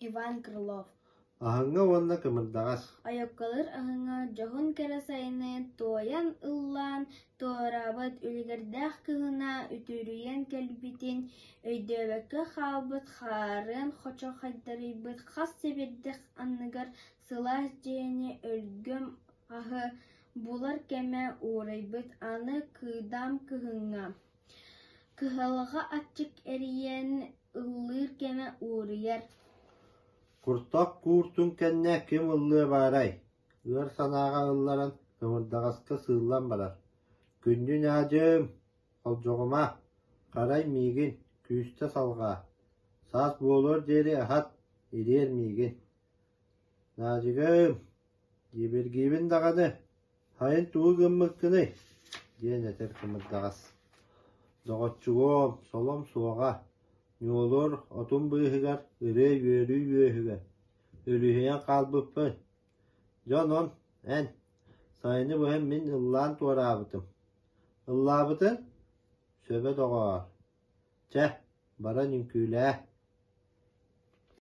Иван Крылов Аһыҥа уонна кымырдаҕас Ойокколуур аһыҥа дьоһун кэрэ сайыны туойан ыллаан туораабыт үлүгэрдээх кыһына үтүрүйэн кэлбитин өйдөөбөккө хаалбыт хаарыан хочо хагдарыйбыт хас сэбирдэх анныгар сылаас дьиэни өлгөм аһы булар кэмэ уурайбыт аны кыыдам кыһыҥҥа Кыһалҕа аччык эрийэн ыллыыр кэмэ уоруйар Куртах кууртун кэннэ ким ыллыа баарай, ыар санааҕа ылларан кымырдаҕаска сыыллан барар: «Күндү ньаадьым, холдьоҕума, харай миигин, күүстэ салҕаа, саас буолуор диэри аһат, ириэр миигин Наадьыгым, дьиибэргиибин даҕаны, Хайын тугу гыммыккыный?» диэн этэр кымырдаҕас. «Доҕоччугуом, солом суоҕа, ньуолур отум быыһыгар ырыа үөрүү үөһүгэр өрүһүйэн хаалбыппын. Дьэ онон, эн, сайыны быһа мин ыллаан туораабытым. Ыллаабытыҥ? Сөбө доҕоор. Чэ, баран үҥкүүлээ.